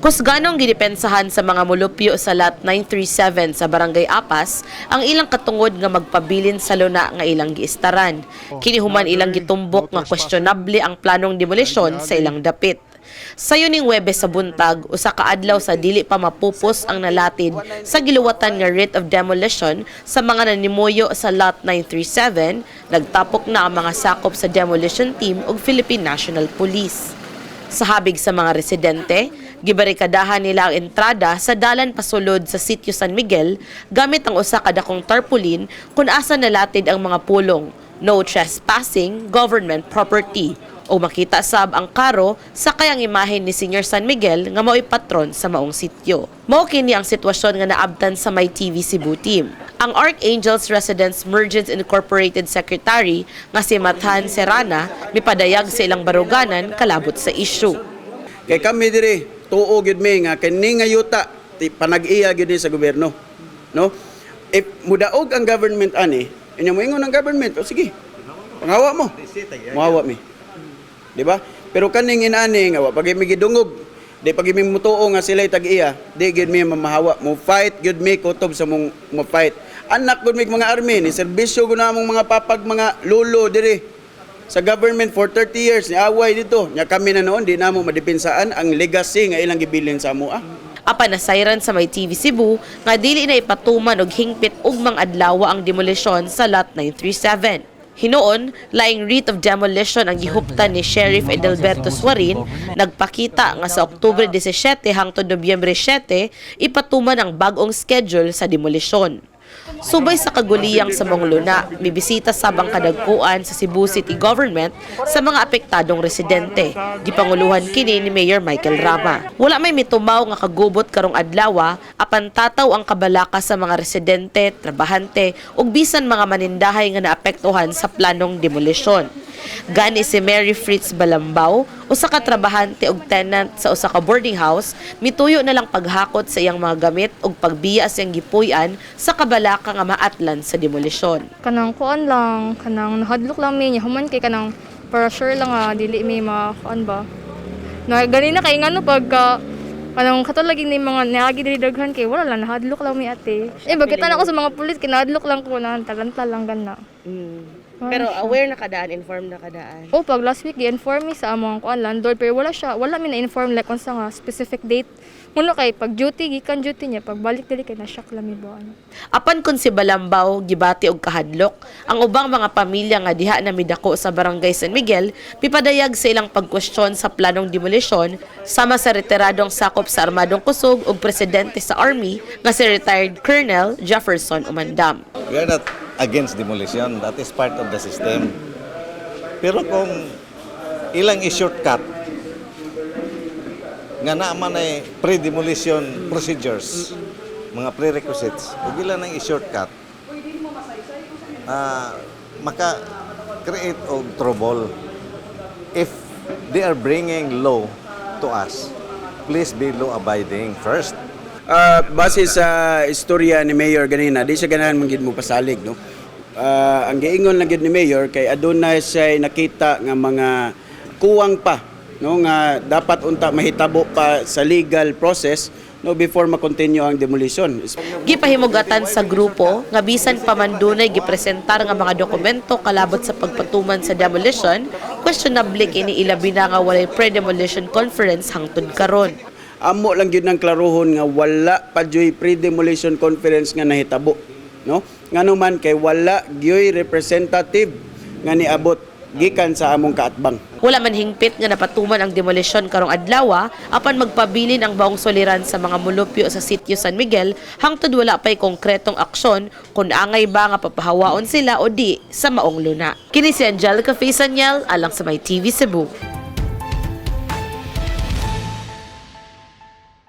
Kusganong gidepensahan sa mga mulupyo sa Lot 937 sa Barangay Apas ang ilang katungod nga magpabilin sa luna nga ilang giistaran. Kini human ilang gitumbok nga questionable ang planong demolisyon sa ilang dapit. Sayo ning Huwebes sa buntag, usa ka adlaw sa dili pa mapupos ang nalatid sa giluwatan nga writ of demolition sa mga nanimuyo sa Lot 937, nagtapok na ang mga sakop sa demolition team ug Philippine National Police. Sa habig sa mga residente, gibarikadahan nila ang entrada sa dalan pasulod sa Sitio San Miguel gamit ang usa ka dakong tarpaulin kung asa nalatid ang mga pulong, "No trespassing, government property." O makita sab ang karo sakay ang imahen ni Senior San Miguel nga mao'y patron sa maong sityo. Mao kini ang sitwasyon nga naabtan sa My TV Cebu team. Ang Archangels Residence Mergence Incorporated Secretary nga si Mathan Serana mipadayag sa ilang baruganan kalabot sa issue. Kay kami diri, tuo gyud mi nga kini nga yuta panag-iya gyud ni sa gobyerno. No? If mudaog ang government ani, inya moingon ang government, o sige. Panghawa mo. Muhawa mi. Di ba? Pero kaning inani nga wa pag mi gidungog, di pag mi mutuo nga sila tag-iya, di gyud mi mamahawa. Mo fight gyud mi kutob sa mong mo fight. Anak gud mi mga army ni serbisyo gud namong mga papag, mga lulo diri sa government for 30 years ni away dito. Nya kami na noon di namo madepensaan ang legacy nga ilang gibilin sa amoa. Apan nasayran sa May TV Cebu nga dili na ipatuman og hingpit ugmang adlaw ang demolisyon sa Lot 937. Hinuon, laing writ of demolition ang gihuptan ni Sheriff Edelberto Suarin, nagpakita nga sa Oktubre 17 hangtod Nobyembre 7 ipatuman ang bag-ong schedule sa demolisyon. Subay sa kaguliyang sa maong luna, mibisita sab ang kadagkuan sa Cebu City Government sa mga apektadong residente. Gipanguluhan kini ni Mayor Michael Rama. Wala may mitumaw nga kagubot karong adlaw, apan tataw ang kabalaka sa mga residente, trabahante ug bisan mga manindahay nga naapektuhan sa planong demolisyon. Gani si Mary Fritz Balambao, usa ka trabahante ug tenant sa usa ka boarding house, mituyo na lang paghakot sa iyang mga gamit ug pagbiya sa iyang gipuy-an sa kabalaka nga maatlan sa demolisyon. Kanang kuan lang, kanang nahadlok lang mi niya human kay kanang para sure lang nga dili mi ma kuan ba. Na ganina kay ngano pagka kanang kato lagi ni mga niagi diri daghan kay wala lang, nahadlok lang mi, ate. Eh bagita na ako sa mga pulis, kinahadlok lang ko na talanta lang gana. Pero aware na kadaan, informed na kadaan? Oh, pag last week gi-inform mi sa among kuan landlord, pero wala siya, wala mi na-inform like unsa nga specific date. Muna kay pag duty gikan duty niya, pagbalik dili kay na shock lang mi ba ano. Apan kun si Balambao gibati og kahadlok, ang ubang mga pamilya nga diha na midako sa Barangay San Miguel mipadayag sa ilang pagkwestiyon sa planong demolisyon, sama sa retiradong sakop sa armadong kusog ug presidente sa army nga si retired Colonel Jefferson Umandam. We are not against demolition. That is part of the system. Pero kung ilang i-shortcut, nga naman ay pre-demolition procedures, mga prerequisites, ug ilang nang i-shortcut, maka-create og trouble. If they are bringing law to us, please be law-abiding first. Base sa istorya ni Mayor ganina, di siya ganahan man gid mo pasalig, no. Ang giingon lang gid ni Mayor kay aduna siya nakita nga mga kuwang pa, no, nga dapat unta mahitabo pa sa legal process, no, before ma-continue ang demolition. Gipahimugatan sa grupo nga bisan pa man dunay gipresentar nga mga dokumento kalabot sa pagpatuman sa demolition, questionable kini, ilabi na nga walay pre-demolition conference hangtod karon. Amo lang gyud ng klarohon nga wala pa juy pre-demolition conference nga nahitabo, no, ngano man kay wala gyuy representative nga niabot gikan sa among kaatbang. Wala man hingpit nga napatuman ang demolisyon karong adlaw, apan magpabilin ang baong suliran sa mga mulupyo sa Sitio San Miguel hangtod wala pay konkretong aksyon kung angay ba nga papahawaon sila o di sa maong luna. Kini si Angelica Faisaniel alang sa May TV Cebu.